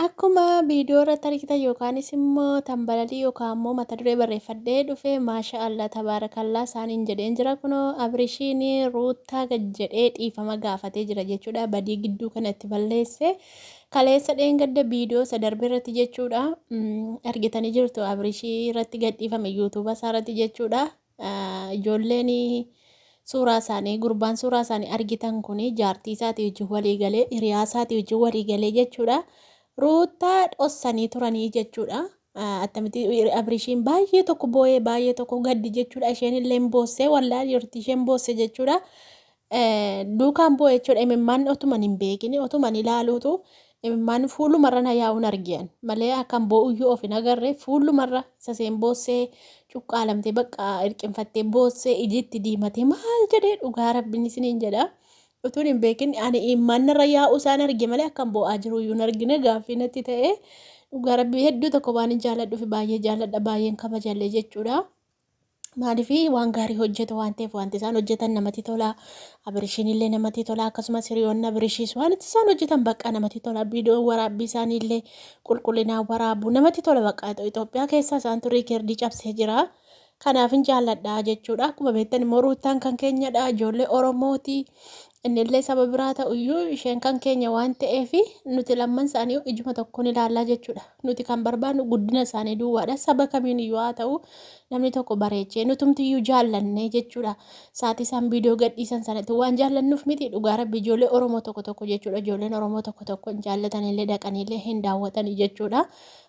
Akkuma viidiyoo irratti argitan yookaanis immoo tambalalii yookaan immoo mata duree barreeffadhee dhufe maasha Allah tabaarakallaa isaaniin jedheen jira kunoo Abrishiin Ruuttaa gad jedhee dhiifama gaafatee jira jechuudha badii gidduu kanatti balleesse kaleessa dheengadda viidiyoo isa darbe irratti jechuudha argitanii jirtu Abrishii irratti gadhiifame yuutuuba isaa irratti jechuudha ijoolleen suuraa isaanii gurbaan suuraa isaanii argitan kun jaartii isaatii wajjin walii galee hiriyaa isaatii wajjin walii galee jechuudha. Ruuttaa dhossanii turanii jechuudha. Attamitti Abrishiin baay'ee tokko boo'ee baay'ee tokko gaddi jechuudha. Isheen illee boossee wallaa jirti isheen boosse jechuudha. Duukaan boo'e jechuudha. Imimmaan otuman hin beekin otuman ilaaluutu imimmaan fuulumarra na yaa'uun argiyan malee akkan boo'uyyuu of hin agarre fuulumarra isa isheen boossee cuqqaalamtee bakka hirqinfattee boossee ijitti diimatee maal jedhee dhugaa rabbiin isiniin jedha. Utuun hin beekin ani imimmaan narra yaa'uu isaan arge malee akkan boo'aa jiruyyuu hin argine gaaffii natti ta'e dhugaa rabbii hedduu tokko waan hin jaalladhuuf baay'ee jaalladha baay'een kabajallee jechuudha. Maaliif waan gaarii hojjetu waan ta'eef wanti isaan hojjetan namatti tola. Abrishiin illee namatti tola. Akkasumas hiriyoonni Abrishiis waan itti isaan hojjetan bakka namatti tola. Viidiyoon waraabbii isaanii illee qulqullinaan waraabu namatti tola bakka Itoophiyaa keessaa isaantu riikerdii cabsee jira. Kanaaf hin jaalladha jechuudha. Akkuma beektan immoo Ruuttaan kan keenyadha. Ijoollee Oromooti. Innillee saba biraa ta'uyyuu isheen kan keenya waan ta'eef nuti lamman isaanii ijuma tokkoon ilaallaa jechuudha. Nuti kan barbaannu guddina isaanii duwwaadha. Saba kamiin iyyuu haa ta'u namni tokko bareechee nutumti iyyuu jaallannee jechuudha. Saatii isaan viidiyoo gadhiisan sanatti waan jaallannuuf miti dhugaa rabbi ijoollee Oromoo tokko tokko jechuudha. Ijoolleen Oromoo tokko tokko hin jaallatanillee dhaqaniillee hin daawwatanii jechuudha.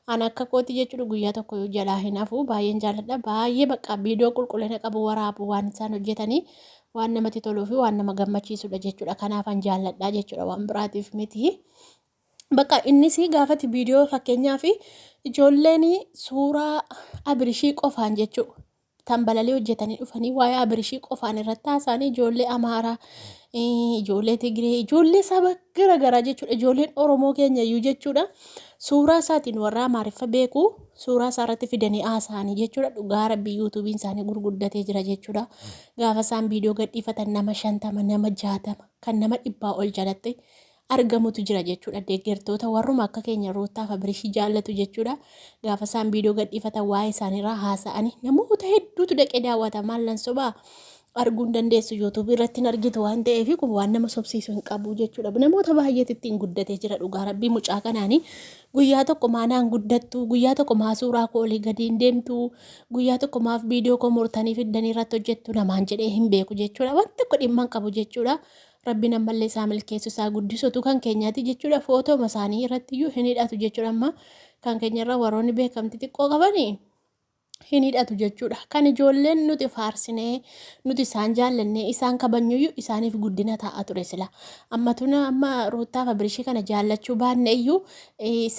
An akka kooti jechuudha guyyaa tokko iyyuu jalaa hin hafu baay'een jaalladha. Baay'ee bakka viidiyoo qulqullina qabu waraabu waan isaan hojjetanii waan namatti toluu fi waan nama gammachiisudha jechuudha. Kanaafan jaalladha jechuudha waan biraatiif miti. Bakka innis gaafati viidiyoo fakkeenyaaf ijoolleen suuraa Abirishii qofaan jechuudha. Tan balalii hojjetanii dhufanii waa'ee Abirishii qofaan irratti haasa'anii ijoollee Amaaraa, ijoollee Tigree, ijoollee saba gara garaa jechuudha. Ijoolleen Oromoo keenya iyyuu jechuudha. Suuraa isaatiin warra Amaariffa beeku suuraa isaa irratti fidanii haasa'anii jechuudha. Dhugaa rabbii yuutuubiin isaanii gurguddatee jira jechuudha. Gaafa isaan viidiyoo gadhiifatan nama 50, nama 60, kan nama 100 ol jalatti argamutu jira jechuudha. Deeggartoota warruma akka keenya Ruuttaaf Abirishii jaallatu jechuudha. Gaafa isaan viidiyoo gadhiifatan waa'ee isaaniirraa haasa'anii namoota hedduutu dhaqee daawwata. Maal nan sobaa arguu hin dandeessu yuutuubii irratti hin argitu waan ta'eef kun waan nama sobsiisu hin qabu jechuudha. Namoota baay'eetu ittiin guddatee jira dhugaa rabbii mucaa kanaanii guyyaa tokko maanaan guddattu guyyaa tokko maa suuraa koo olii gadi hin deemtu guyyaa tokko maaf viidiyoo koo murtanii fiddanii irratti hojjettu namaan jedhee hin beeku jechuudha. Waan tokko dhimma hin qabu jechuudha. Rabbiin ammallee isaa milkeessu isaa guddisu utuu kan keenyaati jechuudha footooma isaanii irratti iyyuu hin hidhatu jechuudha amma kan keenyarra warroonni beekamti xiqqoo qabanii hin hidhatu jechuudha. Kan ijoolleen nuti faarsinee nuti isaan jaallannee isaan kabanyuyyuu isaaniif guddina ta'a ture sila. Amma tuna amma Ruuttaaf Abirishii kana jaallachuu baanne iyyuu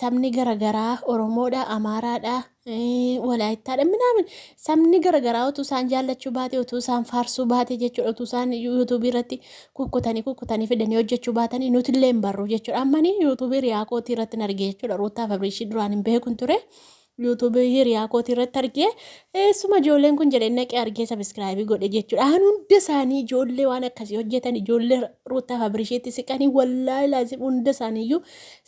sabni garaagaraa Oromoodha, Amaaraadha, Walaayittaadha minaamin sabni garaagaraa utuu isaan jaallachuu baate utuu isaan faarsuu baate jechuudha utuu isaan yuutuubii irratti kukkutanii kukkutanii fidanii hojjechuu baatanii nutillee hin barru jechuudha. Ammani yuutuubii hiriyaa kootii irratti hin arge jechuudha. Ruuttaaf Abirishii duraan hin beekun ture. Yuutuubii hiriyaa kootii irratti argee eessuma ijoolleen kun jedhee naqee argee sabiskiraayibii godhe jechuudha. Aan hunda isaanii ijoollee waan akkasii hojjetan ijoollee Ruuttaaf Abirishiitti siqanii wallaahi laazim hunda isaaniiyyuu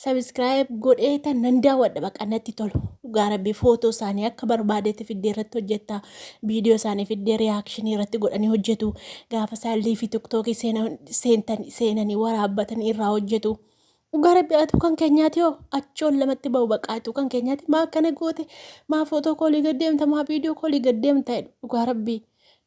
sabiskiraayib godhee tan nan daawwadha baqa natti tolu. Dhugaa rabbii footoo isaanii akka barbaadetti fiddee irratti hojjetta. Viidiyoo isaanii fiddee riyaakshinii irratti godhanii hojjetu. Gaafa isaan liifii tiktookii seenanii waraabbatanii irraa hojjetu. Dhugaa rabbi atuu kan keenyaati hoo achoon lamatti ba'u baqa atuu kan keenyaati maa akkana goote maa footoo koolii gad deemta maa viidiyoo koolii gad deemta jedhu dhugaa rabbii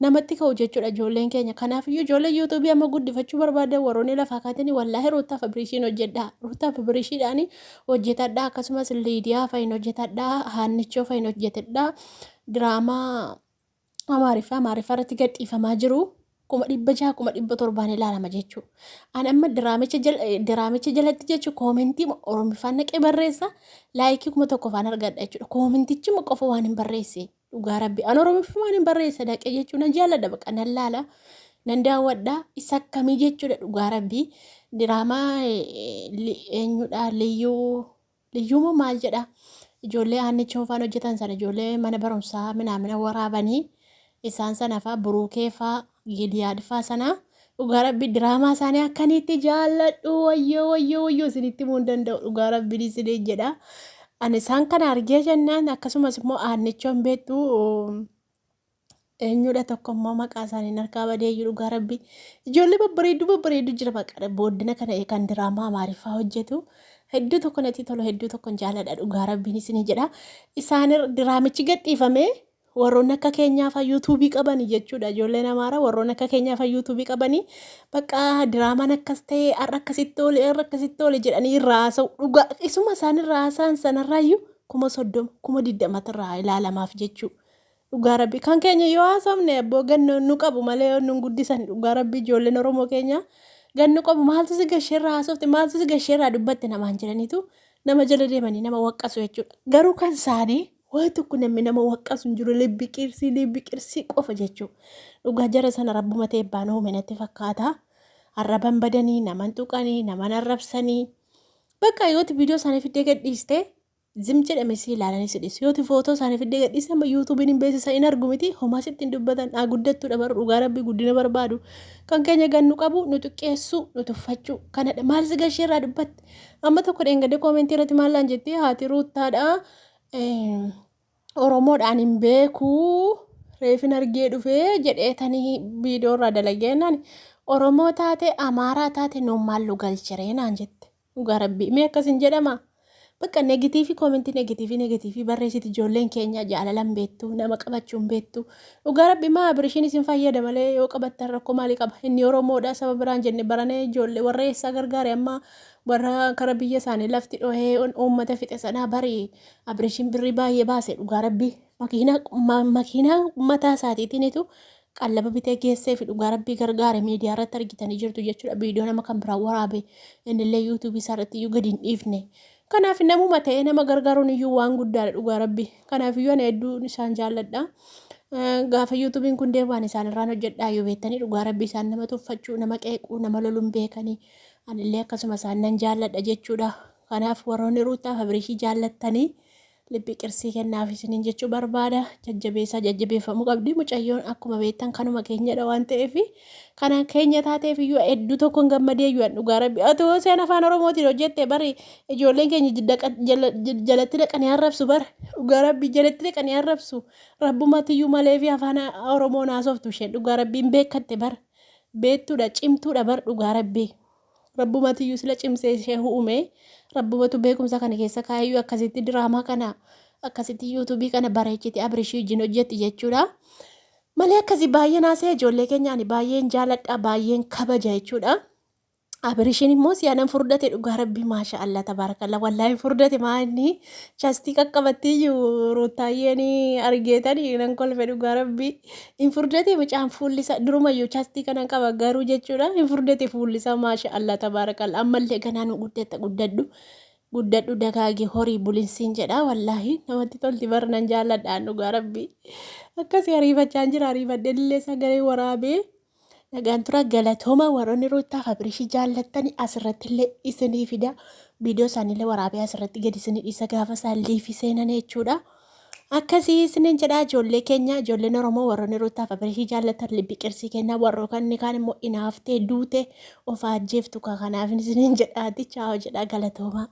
namatti ka'u jechuudha ijoolleen keenya kanaaf iyyuu ijoollee yuutuubii amma guddifachuu barbaadan warroonni lafaa kaatanii wallaahi Ruuttaaf Abiriishiin hojjedhaa Ruuttaaf Abiriishiidhaan hojjetadhaa akkasumas Liidiyaa fa'iin hojjetadhaa Haannichoo fa'iin hojjetadhaa diraamaa Amaariffaa Amaariffaa irratti gadhiifamaa jiru 600,000 700,000 ilaalama jechuudha. Ani amma diraamicha jalatti jechuun koomentii Oromiffaan naqee barreessa laayikii 1000 faan argadha jechuudha. Koomentichuma qofa waan hin barreesse dhugaa rabbi ani Oromiffumaan hin barreessa dhaqee jechuun nan jaalladha baqa nan laala nan daawwadha isa akkamii jechuudha dhugaa rabbi diraamaa eenyudha liyyuu Liyyuu moo maal jedha ijoollee aannichoo faan hojjetan sana ijoollee mana barumsaa minaamina waraabanii isaan sana faa buruukee faa giiliyaad faa sana Dhugaa rabbi diraamaa isaanii akkanitti jaalladhu wayyoo wayyoo wayyoo isinitti himuu hin danda'u dhugaa rabbi isiniin jedha. Ani isaan kana argee jennaan akkasumas immoo aannichoon beektu eenyudha tokko immoo maqaa isaanii harkaa badee jiru dhugaa rabbi ijoollee babbareedduu babbareedduu jira maqaa booddina kana kan diraamaa amaariffaa hojjetu hedduu tokko natti tolu hedduu tokkon jaalladha dhugaa rabbiin isinii jedha. Isaan diraamichi gadhiifamee warroonni akka keenyaafaa yuutuubii qabani jechuudha ijoolleen amaaraa warroonni akka keenyaafaa yuutuubii qabanii bakka diraamaan akkas ta'e har'a akkasitti oole har'a akkasitti oole jedhanii irraa haasa'u dhugaa isuma isaan irraa haasa'an sanarraayyuu 30,000 20,000 irraa ilaalamaaf jechuudha. Dhugaa rabbi kan keenya yoo haasofne abboo ganna nu qabu malee nu guddisan dhugaa rabbi ijoolleen Oromoo keenya gannu qabu maaltu si gasheerraa haasofte maaltu si gasheerraa dubbatte namaan jedhaniitu nama jala deemanii nama waqqasu jechuudha. Garuu kan isaanii waan tokko namni nama waqqasu hin jiru libbi qirsii libbi qirsii qofa jechuudha. Dhugaa jara sana rabbuma teebbaan uume natti fakkaata. Arraban badanii naman tuqanii naman arrabsanii bakka yooti viidiyoo isaanii fiddee gadhiiste zim jedhame si ilaalanii si dhiisu. Yooti footoo isaanii fiddee gadhiiste amma yuutuubiin hin beeksisa hin argu miti homaa sitti hin dubbatan haa guddattuudha bar dhugaa rabbii guddina barbaadu. Kan keenya gannu qabu nu xiqqeessuu nu tuffachuu kanadha maal si gashee irraa dubbatte amma tokko dheengadde koomentii irratti maal naan jetti haati ruuttaadha. Oromoodhaan hin beekuu reefin argee dhufee jedhee tanii viidiyoo irraa dalagee naan Oromoo taate Amaaraa taate nuun maal nu galcheree naan jette. Dhugaa rabbii mee akkas hin jedhama. Bakka negatiivii koomentii negatiivii negatiivii barreessiti ijoolleen keenya jaalala hin beektu nama qabachuu hin beektu. Dhugaa rabbi maa abirishiin isin fayyada malee yoo qabattan rakkoo maalii qaba inni Oromoodha saba biraan jenne baranee ijoollee warra eessaa gargaare amma warra kara biyya isaanii lafti dhohee uummata fixe sanaa bari Abreshiin birrii baay'ee baase dhugaa rabbii makiinaa makiinaa mataa isaatiitiinitu qallaba bitee geessee fi dhugaa rabbii gargaare miidiyaa irratti argitanii jirtu jechuudha viidiyoo nama kan biraa waraabe innillee yuutuubii isaa irratti iyyuu gadi hin dhiifne kanaaf namuma ta'ee nama gargaaruun iyyuu waan guddaadha dhugaa rabbii kanaaf iyyuu ani hedduu isaan jaalladha. Gaafa yuutuubiin kun deebi'an isaan irraan hojjedhaa yoo beektanii dhugaa rabbii isaan nama tuffachuu nama qeequu nama loluun beekanii anillee akkasuma isaan nan jaalladha jechuudha. Kanaaf warroonni Ruuttaaf Abirishii jaallattanii libbi qirsii kennaaf isiniin jechuu barbaada. Jajjabeessaa jajjabeeffamuu qabdi. Mucayyoon akkuma beektan kanuma keenyadha waan ta'eef kana keenya taateef iyyuu hedduu tokkoon gammadee iyyuu an dhugaa rabbi. Otoo seen afaan Oromootiin hojjette bari ijoolleen keenya jalatti dhaqanii arrabsu bara dhugaa rabbi jalatti dhaqanii arrabsu. Rabbumatiyyuu malee fi afaan Oromoon haasoftu isheen dhugaa rabbiin beekatte bara. Beektuudha cimtuudha bar dhugaa rabbii. Rabbumatiyyuu sila cimsee ishee uume rabbumatu beekumsa kana keessa kaayyuu akkasitti diraamaa kana akkasitti yuutuubii kana bareechiti abirishii wajjin hojjetti jechuudha. Malee akkasii baay'een haasa'e ijoollee keenya ani baay'een jaaladha baay'een kabaja jechuudha. Abirishiin immoo si'anan furdate dhugaa rabbii maasha Allah tabaarakalla wallaahi furdate maanni chastii qaqqabattii iyyuu ruuttaayyeen argeetani nan kolfe dhugaa rabbii. Hin furdate mucaan fuulli isaa durumayyuu chastii kanan qaba garuu jechuudha hin furdate fuulli isaa maasha Allah tabaarakalla ammallee ganaa nu guddatta guddadhu guddadhu dagaagi horii bulinsiin jedha wallaahi namatti tolti bar nan jaalladhaan dhugaa rabbii akkasii ariifachaan jira ariifadhee illee sagalee waraabee nagaan tura galatooma warroonni ruuttaaf abirishii jaallattani asirratti illee isinii fida viidiyoo isaaniillee waraabee asirratti gadi isinii dhiisa gaafa isaan liifii seenan jechuudha. Akkasii isiniin jedhaa ijoollee keenya ijoolleen Oromoo warroonni Ruuttaaf Abirishii jaallatan libbi qirsii kennaa warroo kan kaan immoo inaaftee duute of ajjeeftu kanaaf isiniin jedhaati chaawo jedhaa galatoomaa.